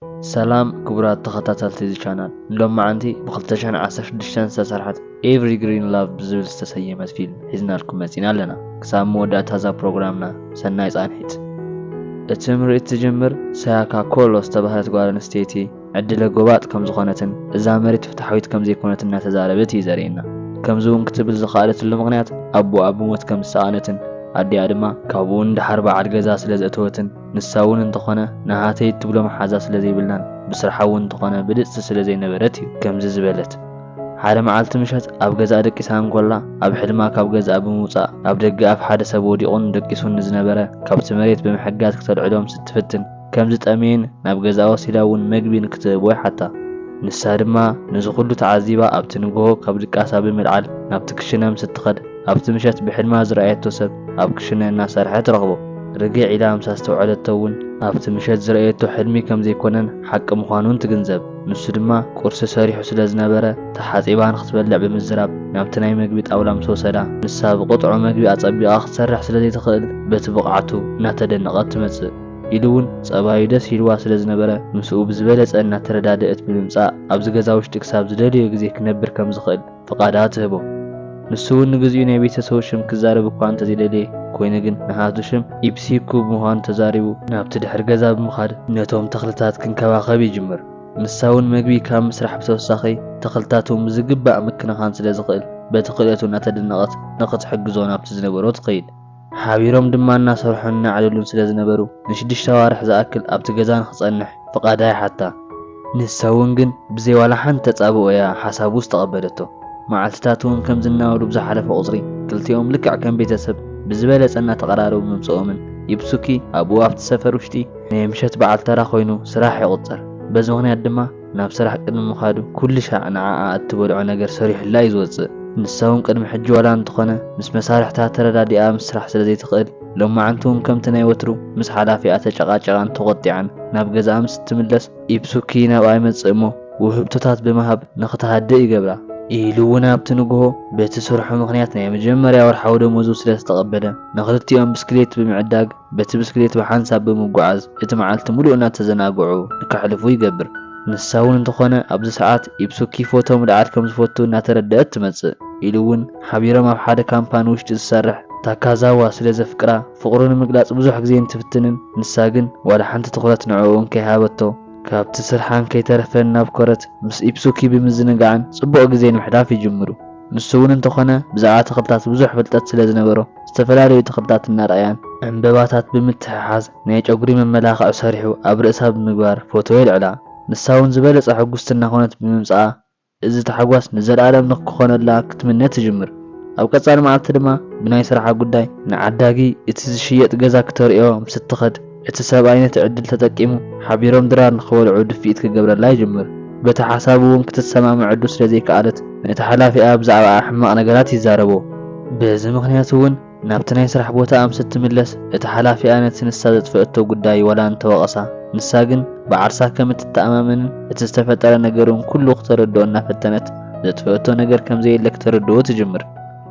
ሰላም ክቡራት ተኸታተልቲ እዚ ቻናል፣ ንሎማዓንቲ ብ ክልተ ሽሕን ዓሰርተ ሽዱሽተን ዝተሰርሐት Every Green Love ብዝብል ዝተሰየመት ፊልም ሒዝናልኩም መጺና ኣለና። ክሳብ መወዳእታ እዛ ፕሮግራምና ሰናይ ጻንሒት። እቲ ምርኢት ዝጅምር ሳያካ ኮሎ ዝተባህለት ጓል ኣንስተይቲ ዕድለ ጎባጥ ከም ዝኾነትን እዛ መሬት ፍትሓዊት ከም ዘይኮነትን እናተዛረበት እዩ ዘርእየና። ከምዚ እውን ክትብል ዝኸኣለትሉ ምኽንያት ኣቦኣ ብሞት ከም ዝሰኣነትን ኣዲኣ ድማ ካብኡ ንደሓር በዓል ገዛ ስለ ዘእተወትን ንሳ እውን እንተኾነ ናሃተይ እትብሎ መሓዛ ስለ ዘይብላን ብስርሓ እውን እንተኾነ ብልጽቲ ስለ ዘይነበረት እዩ ከምዚ ዝበለት። ሓደ መዓልቲ ምሸት ኣብ ገዛኣ ደቂሳ እንኮላ ኣብ ሕልማ ካብ ገዛኣ ብምውጻእ ኣብ ደገ ኣፍ ሓደ ሰብ ወዲቑን ደቂሱን ንዝነበረ ካብቲ መሬት ብምሕጋዝ ክተልዕሎ ምስ እትፍትን ከም ዝጠመየን ናብ ገዛኣ ወሲዳ እውን መግቢ ንክትህቦ ይሓታ። ንሳ ድማ ነዚ ኩሉ ተዓዚባ ኣብቲ ንግሆ ካብ ድቃሳ ብምልዓል ናብቲ ክሽነ ምስ እትኸድ ኣብቲ ምሸት ብሕልማ ዝረኣየቶ ሰብ ኣብ ክሽነ እናሰርሐ ትረኽቦ። ርግዕ ኢላ ምስ ኣስተውዐለቶ እውን ኣብቲ ምሸት ዝረኣየቶ ሕልሚ ከም ዘይኮነን ሓቂ ምዃኑን ትግንዘብ። ንሱ ድማ ቁርሲ ሰሪሑ ስለ ዝነበረ ተሓጺባ ንክትበልዕ ብምዝራብ ናብቲ ናይ መግቢ ጣውላ ምስ ወሰዳ ንሳ ብቕጥዑ መግቢ ኣጸቢቓ ክትሰርሕ ስለ ዘይትኽእል በቲ ብቕዓቱ እናተደነቐት ትመጽእ። ኢሉ እውን ጸባዩ ደስ ኢልዋ ስለ ዝነበረ ምስኡ ብዝበለጸ እናተረዳደእት ብምምጻእ ኣብዚ ገዛ ውሽጢ ክሳብ ዝደለዮ ግዜ ክነብር ከም ዝኽእል ፍቓዳ ትህቦ። ንሱ እውን ንግዚኡ ናይ ቤተሰቡ ሽም ክዛረብ እኳ እንተዘይደለየ፣ ኮይኑ ግን ንሃቱ ሽም ኢፕሲኩ ብምዃኑ ተዛሪቡ ናብቲ ድሕሪ ገዛ ብምኻድ ነቶም ተኽልታት ክንከባኸብ ይጅምር። ንሳ እውን መግቢ ካብ ምስራሕ ብተወሳኺ ተኽልታት እውን ብዝግባእ ምክንኻን ስለ ዝኽእል በቲ ክእለቱ እናተደነቐት ንኽትሕግዞ ናብቲ ዝነበሮ ትኸይድ። ሓቢሮም ድማ እናሰርሑን እናዕለሉን ስለ ዝነበሩ ንሽዱሽተ ኣዋርሕ ዝኣክል ኣብቲ ገዛ ንኽጸንሕ ፍቓዳ ይሓታ። ንሳ እውን ግን ብዘይ ዋላ ሓንቲ ተጻብኦ እያ ሓሳቡ ዝተቐበለቶ። መዓልትታት እውን ከም ዝናወዱ ብዝሓለፈ ቁጽሪ ክልቲኦም ልክዕ ከም ቤተሰብ ብዝበለጸ እናተቐራረቡ ምምጽኦምን ኢፕሱኪ ኣብኡ ኣብቲ ሰፈር ውሽጢ ናይ ምሸት በዓል ተራ ኮይኑ ስራሕ ይቑጸር። በዚ ምኽንያት ድማ ናብ ስራሕ ቅድሚ ምኻዱ ኩሉ ሻዕ ንዓኣ እትበልዖ ነገር ሰሪሑላ እዩ ዝወጽእ። ንሳ እውን ቅድሚ ሕጂ ዋላ እንተኾነ ምስ መሳርሕታ ተረዳዲኣ ምስ ስራሕ ስለ ዘይትኽእል ሎማዓንቲ እውን ከምቲ ናይ ወትሩ ምስ ሓላፊኣ ተጨቓጨቓን ተቖጢዓን ናብ ገዛኣ ምስ እትምለስ ኢፕሱኪ ናብኣ ይመጽእ እሞ ውህብቶታት ብምሃብ ንኽትሃድእ ይገብራ። ኢሉ እውን ኣብቲ ንግሆ በቲ ስርሑ ምኽንያት ናይ መጀመርያ ወርሓዊ ደሞዙ ስለ ዝተቐበለ ንኽልቲኦም ብስክሌት ብምዕዳግ በቲ ብስክሌት ብሓንሳብ ብምጉዓዝ እቲ መዓልቲ ሙሉእ እናተዘናግዑ ንከሕልፉ ይገብር። ንሳ እውን እንተኾነ ኣብዚ ሰዓት ኢፕሱኪ ፎቶ ምልዓል ከም ዝፈቱ እናተረደአት ትመጽእ። ኢሉ እውን ሓቢሮም ኣብ ሓደ ካምፓኒ ውሽጢ ዝሰርሕ ታካዛዋ ስለ ዘፍቅራ ፍቕሩ ንምግላጽ ብዙሕ ግዜ እንትፍትንን ንሳ ግን ዋላ ሓንቲ ትኹረት ንዕኡ እንከይሃበቶ ካብቲ ስርሓ እንከይተረፈ እናብኮረት ምስ ኢፕሱኪ ብምዝንጋዕን ጽቡቕ ግዜ ንምሕላፍ ይጅምሩ። ንሱ እውን እንተኾነ ብዛዕባ ተኽልታት ብዙሕ ፍልጠት ስለ ዝነበሮ ዝተፈላለዩ ተኽልታት እናረኣያን ዕምበባታት ብምትሕሓዝ ናይ ጨጉሪ መመላኽዒ ሰሪሑ ኣብ ርእሳ ብምግባር ፎቶ የልዕላ። ንሳ እውን ዝበለጸ ሕጉስቲ እናኾነት ብምምጻኣ እዚ ታሕጓስ ንዘለኣለም ንክኾነላ ክትምነ ትጅምር። ኣብ ቀጻሊ መዓልቲ ድማ ብናይ ስርሓ ጉዳይ ንዓዳጊ እቲ ዝሽየጥ ገዛ ክተርእዮ ምስ እትኸድ እቲ ሰብኣይ ነቲ ዕድል ተጠቂሙ ሓቢሮም ድራር ንኽበልዑ ድፍኢት ክገብረላ ይጅምር። በቲ ሓሳቡ እውን ክትሰማምዐሉ ስለ ዘይከኣለት ነቲ ሓላፊኣ ብዛዕባኣ ሕማቕ ነገራት ይዛረቦ። በዚ ምኽንያት እውን ናብቲ ናይ ስራሕ ቦታኣ ምስ እትምለስ እቲ ሓላፊኣ ነቲ ንሳ ዘጥፈአቶ ጉዳይ ዋላ እንተወቐሳ ንሳ ግን ብዓርሳ ከም እትተኣማመንን እቲ ዝተፈጠረ ነገር እውን ኩሉ ክተረድኦ እናፈተነት ዘጥፈአቶ ነገር ከም ዘየለ ክተረድኦ ትጅምር።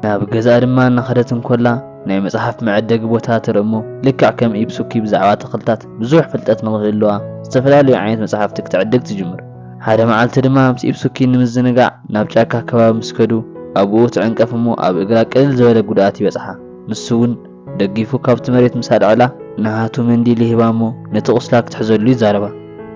ናብ ገዛኣ ድማ እናኸደት እንኮላ ናይ መጽሓፍ መዐደጊ ቦታ ትርኢ እሞ ልክዕ ከም ኢፕሱኪ ብዛዕባ ተኽልታት ብዙሕ ፍልጠት ንኽህልዋ ዝተፈላለዩ ዓይነት መጽሓፍቲ ክትዕድግ ትጅምር። ሓደ መዓልቲ ድማ ምስ ኢፕሱኪ ንምዝንጋዕ ናብ ጫካ ከባቢ ምስ ከዱ ኣብኡ ትዕንቀፍ እሞ ኣብ እግራ ቅልል ዝበለ ጉድኣት ይበጽሓ። ንሱ እውን ደጊፉ ካብቲ መሬት ምስ ኣልዐላ ንሃቱ መንዲል ይህባ እሞ ነቲ ቁስላ ክትሕዘሉ ይዛረባ።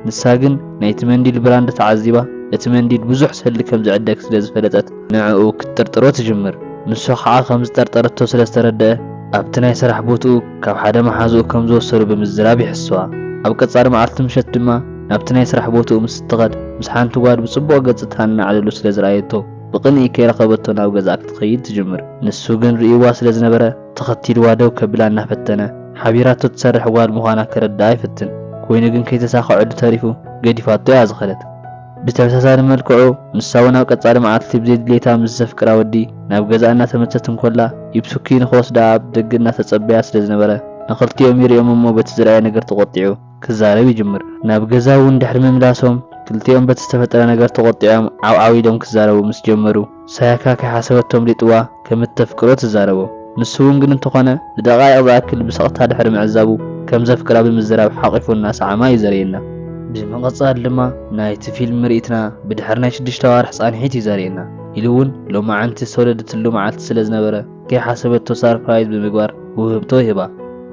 ንሳ ግን ናይቲ መንዲል ብራንድ ተዓዚባ እቲ መንዲል ብዙሕ ሰልዲ ከም ዝዕደግ ስለ ዝፈለጠት ንዕኡ ክትጥርጥሮ ትጅምር። ንሱ ኸዓ ከም ዝጠርጠረቶ ስለ ዝተረደአ ኣብቲ ናይ ስራሕ ቦትኡ ካብ ሓደ መሓዝኡ ከም ዝወሰዱ ብምዝራብ ይሕስዋ። ኣብ ቀጻሊ መዓልቲ ምሸት ድማ ናብቲ ናይ ስራሕ ቦትኡ ምስ እትኸድ ምስ ሓንቲ ጓል ብጽቡቕ ገጽታ እናዕለሉ ስለ ዝረኣየቶ ብቕንኢ ከይረኸበቶ ናብ ገዛኣ ክትኸይድ ትጅምር። ንሱ ግን ርእይዋ ስለ ዝነበረ ተኸቲልዋ ደው ከብላ እናፈተነ ሓቢራቶ ትሰርሕ ጓል ምዃና ከረድኣ ይፍትን። ኮይኑ ግን ከይተሳኸዐሉ ተሪፉ ገዲፋቶ እያ ዝኸደት። ብተመሳሳሊ መልክዑ ንሳ እውን ኣብ ቀጻሊ መዓልቲ ብዘይ ድሌታ ምስ ዘፍቅራ ወዲ ናብ ገዛኣ እናተመተት እንኮላ ኢፕሱኪ ንኽወስዳ ኣብ ደገ እናተጸበያ ስለ ዝነበረ ንኽልቲኦም ይርእዮም እሞ በቲ ዝረኣየ ነገር ተቖጢዑ ክዛረብ ይጅምር። ናብ ገዛ እውን ድሕሪ ምምላሶም ክልቲኦም በቲ ዝተፈጠረ ነገር ተቖጢዖም ዓው ዓው ኢሎም ክዛረቡ ምስ ጀመሩ ሳያካ ከይሓሰበቶ ኣምሊጥዋ ከም እተፍቅሮ ትዛረቦ። ንሱ እውን ግን እንተኾነ ንደቓይቕ ዝኣክል ብስቕታ ድሕሪ ምዕዛቡ ከም ዘፍቅራ ብምዝራብ ሓቒፉ እናሰዓማ እዩ ዘርእየና። ብምቕጻል ድማ ናይቲ ፊልም ምርኢትና ብድሕሪ ናይ ሽዱሽተ ኣዋርሕ ጻንሒት እዩ ዘርእየና። ኢሉ እውን ሎማዓንቲ ዝተወለደትሉ መዓልቲ ስለ ዝነበረ ከይሓሰበቶ ሳርፕራይዝ ብምግባር ውህብቶ ይህባ።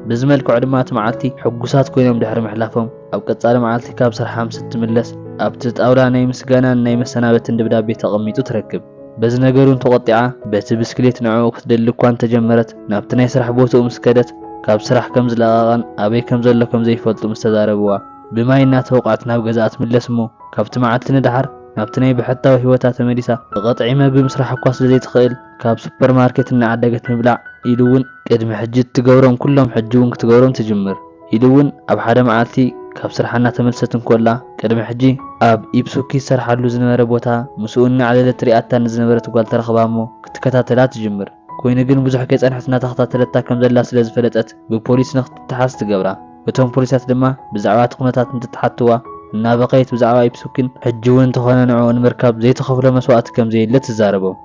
በዚ መልክዑ ድማ እቲ መዓልቲ ሕጉሳት ኮይኖም ድሕሪ ምሕላፎም ኣብ ቀጻሊ መዓልቲ ካብ ስርሓ ምስ እትምለስ ኣብቲ ጣውላ ናይ ምስጋናን ናይ መሰናበትን ደብዳቤ ተቐሚጡ ትረክብ። በዚ ነገር እውን ተቖጢዓ በቲ ብስክሌት ንዕኡ ክትደሊ እኳ እንተጀመረት ናብቲ ናይ ስራሕ ቦትኡ ምስ ከደት ካብ ስራሕ ከም ዝለቐቐን ኣበይ ከም ዘሎ ከም ዘይፈልጡ ምስ ተዛረብዋ ብማይ እናተወቕዐት ናብ ገዛኣ ትምለስ እሞ ካብቲ መዓልቲ ንደሓር ናብቲ ናይ ብሕታዊ ህይወታ ተመሊሳ ብቐጥዒ መግቢ ምስራሕ እኳ ስለ ዘይትኽእል ካብ ሱፐርማርኬት እናዓደገት ምብላዕ ኢሉ እውን ቅድሚ ሕጂ እትገብሮም ኩሎም ሕጂ እውን ክትገብሮም ትጅምር። ኢሉ እውን ኣብ ሓደ መዓልቲ ካብ ስርሓ እናተመልሰት እንኮላ ቅድሚ ሕጂ ኣብ ኢፕሱኪ ዝሰርሓሉ ዝነበረ ቦታ ምስኡ እናዕለለት ትሪኣታ ንዝነበረት ጓል ተረኽባ እሞ ክትከታተላ ትጅምር። ኮይኑ ግን ብዙሕ ከይጸንሐት እናተኸታተለታ ከም ዘላ ስለ ዝፈለጠት ብፖሊስ ንክትተሓዝ ትገብራ። እቶም ፖሊሳት ድማ ብዛዕባ እቲ ኩነታት እንትትሓትዋ እናበኸየት ብዛዕባ ኢፕሱኪን ሕጂ እውን እንተኾነ ንዕኡ ንምርካብ ዘይተኸፍሎ መስዋእቲ ከም ዘየለ ትዛረቦም።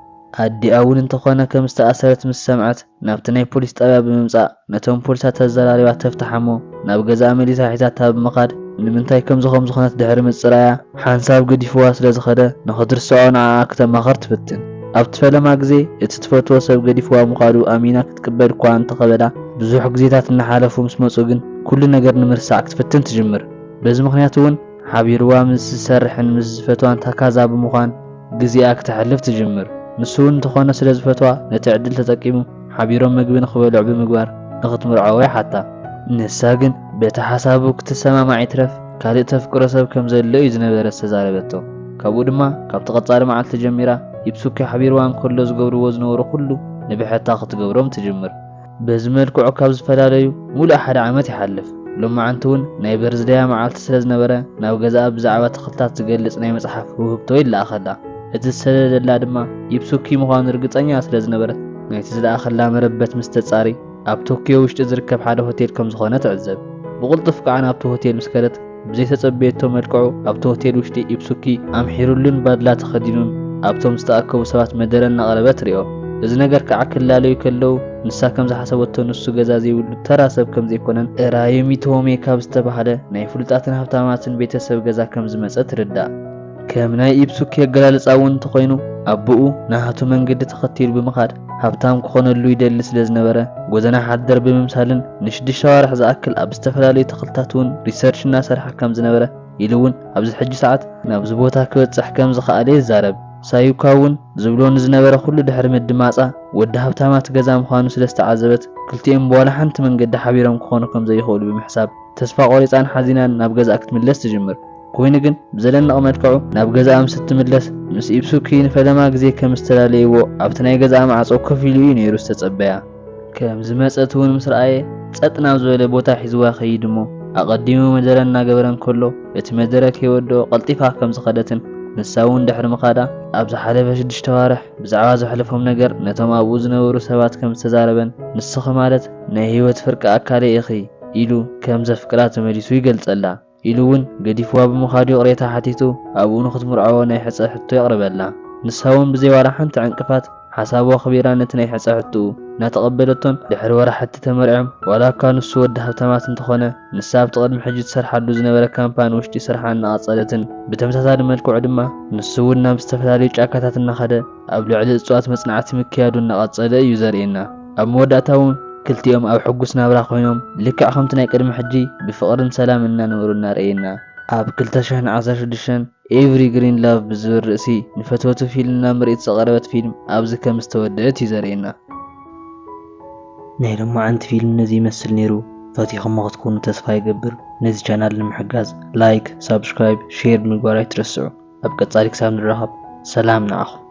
ኣዲኣ እውን እንተኾነ ከም ዝተኣሰረት ምስ ሰምዐት ናብቲ ናይ ፖሊስ ጣብያ ብምምጻእ ነቶም ፖሊሳት ተዘራሪባ ተፍትሓ እሞ ናብ ገዛኣ መሊሳ ሒዛታ ብምኻድ ንምንታይ ከምዚ ከም ዝኾነት ድሕሪ ምጽራያ ሓንሳብ ገዲፍዋ ስለ ዝኸደ ንኽትርስዖ ንዓኣ ክተማኸር ትፍትን። ኣብቲ ፈለማ ግዜ እቲ ትፈትዎ ሰብ ገዲፍዋ ምኻዱ ኣሚና ክትቅበል እኳ እንተኸበዳ ብዙሕ ግዜታት እናሓለፉ ምስ መጹ ግን ኩሉ ነገር ንምርሳዕ ክትፍትን ትጅምር። በዚ ምኽንያት እውን ሓቢርዋ ምስ ዝሰርሕን ምስ ዝፈትዋን ታካዛ ብምዃን ግዜኣ ክተሕልፍ ትጅምር። ንሱ እውን እንተኾነ ስለ ዝፈትዋ ነቲ ዕድል ተጠቂሙ ሓቢሮም ምግቢ ንኽበልዑ ብምግባር ንኽትምርዖ ይሓታ። ንሳ ግን በቲ ሓሳቡ ክትሰማማዕ ይትረፍ ካልእ ተፍቅሮ ሰብ ከም ዘሎ እዩ ዝነበረ ዝተዛረበቶ። ካብኡ ድማ ካብቲ ቀጻሊ መዓልቲ ጀሚራ ኢፕሱኪ ሓቢርዋ እንከሎ ዝገብርዎ ዝነበሩ ኩሉ ንብሕታ ክትገብሮም ትጅምር። በዚ መልክዑ ካብ ዝፈላለዩ ሙሉእ ሓደ ዓመት ይሓልፍ። ሎማዓንቲ እውን ናይ በርዝደያ መዓልቲ ስለ ዝነበረ ናብ ገዛኣ ብዛዕባ ተኽልታት ዝገልጽ ናይ መጽሓፍ ውህብቶ ይለኣኸላ። እቲ ዝሰደደላ ድማ ኢፕሱኪ ምዃኑ ርግጸኛ ስለ ዝነበረት ናይቲ ዝለኣኸላ መረበት ምስ ተጻሪ ኣብ ቶክዮ ውሽጢ ዝርከብ ሓደ ሆቴል ከም ዝኾነ ትዕዘብ። ብቕልጡፍ ከዓ ናብቲ ሆቴል ምስ ከደት ብዘይተጸበየቶ መልክዑ ኣብቲ ሆቴል ውሽጢ ኢፕሱኪ ኣምሒሩሉን ባድላ ተኸዲኑን ኣብቶም ዝተኣከቡ ሰባት መደረ እናቕረበ ትሪኦ። እዚ ነገር ከዓ ክላለዩ ከለዉ ንሳ ከም ዝሓሰበቶ ንሱ ገዛ ዘይብሉ ተራ ሰብ ከም ዘይኮነን ራዩሚ ቶሜ ካብ ዝተባህለ ናይ ፍሉጣትን ሃብታማትን ቤተሰብ ገዛ ከም ዝመጸ ትርዳእ። ከም ናይ ኢፕሱኪ ኣገላልጻ እውን እንተኾይኑ ኣቦኡ ናሃቱ መንገዲ ተኸቲሉ ብምኻድ ሃብታም ክኾነሉ ይደሊ ስለ ዝነበረ ጎደና ሓደር ብምምሳልን ንሽዱሽተ ኣዋርሕ ዝኣክል ኣብ ዝተፈላለዩ ተኽልታት እውን ሪሰርች እናሰርሐ ከም ዝነበረ ኢሉ እውን ኣብዚ ሕጂ ሰዓት ናብዚ ቦታ ክበጽሕ ከም ዝኸኣለ ይዛረብ። ሳዩካ እውን ዝብሎ ንዝነበረ ኩሉ ድሕሪ ምድማጻ ወዲ ሃብታማት ገዛ ምዃኑ ስለ ዝተዓዘበት ክልቲኦም ብዋላ ሓንቲ መንገዲ ሓቢሮም ክኾኑ ከም ዘይኽእሉ ብምሕሳብ ተስፋ ቆሪጻን ሓዚናን ናብ ገዛኣ ክትምለስ ትጅምር። ኮይኑ ግን ብዘደንቕ መልክዑ ናብ ገዛኣ ምስ እትምለስ ምስ ኢፕሱኪ ንፈለማ ግዜ ከም ዝተላለይዎ ኣብቲ ናይ ገዛኣ ማዕጾ ኮፍ ኢሉ እዩ ነይሩ ዝተጸበያ። ከም ዝመጸት እውን ምስ ረኣየ ጸጥ ናብ ዝበለ ቦታ ሒዝዋ ይኸይድ እሞ ኣቐዲሙ መደረ እናገበረ እንከሎ እቲ መደረ ከይወድኦ ቀልጢፋ ከም ዝኸደትን ንሳ እውን ድሕሪ ምኻዳ ኣብ ዝሓለፈ ሽዱሽተ ኣዋርሕ ብዛዕባ ዘሕለፎም ነገር ነቶም ኣብኡ ዝነበሩ ሰባት ከም ዝተዛረበን ንስኺ ማለት ናይ ህይወት ፍርቂ ኣካለይ ኢኺ ኢሉ ከም ዘፍቅራ ተመሊሱ ይገልጸላ። ኢሉ እውን ገዲፍዋ ብምኻዱ ይቕሬታ ሓቲቱ ኣብኡ ንኽትምርዐዎ ናይ ሕጸ ሕቶ የቕርበላ። ንሳ እውን ብዘይ ዋላ ሓንቲ ዕንቅፋት ሓሳቡ ኣኽቢራ ነቲ ናይ ሕጸ ሕቶኡ እናተቐበለቶን ድሕሪ ወራሕቲ ተመርዕዮም ዋላ እኳ ንሱ ወዲ ሃብታማት እንተኾነ ንሳ ኣብቲ ቅድሚ ሕጂ ትሰርሓሉ ዝነበረ ካምፓኒ ውሽጢ ስርሓ እናቐጸለትን ብተመሳሳሊ መልክዑ ድማ ንሱ እውን ናብ ዝተፈላለዩ ጫካታት እናኸደ ኣብ ልዕሊ እጽዋት መጽናዕቲ ምክያዱ እናቐጸለ እዩ ዘርእየና። ኣብ መወዳእታ እውን ክልቲኦም ኣብ ሕጉስ ናብራ ኮይኖም ልክዕ ከምቲ ናይ ቅድሚ ሕጂ ብፍቕርን ሰላም እናነበሩ እናርእየና። ኣብ ክልተ ሽሕን ዓሰርተ ሽዱሽተን ኤቭሪ ግሪን ላቭ ብዝብል ርእሲ ንፈተውቲ ፊልም ናብ ምርኢት ዝቐረበት ፊልም ኣብዚ ከም ዝተወደአት እዩ ዘርእየና። ናይ ሎማዓንቲ ፊልም ነዚ ይመስል ነይሩ። ፈቲኹሞ ክትኮኑ ተስፋ ይገብር። ነዚ ቻናል ንምሕጋዝ ላይክ፣ ሳብስክራይብ፣ ሼር ብምግባር ኣይትረስዑ። ኣብ ቀጻሊ ክሳብ ንራኸብ ሰላም ንዓኹም።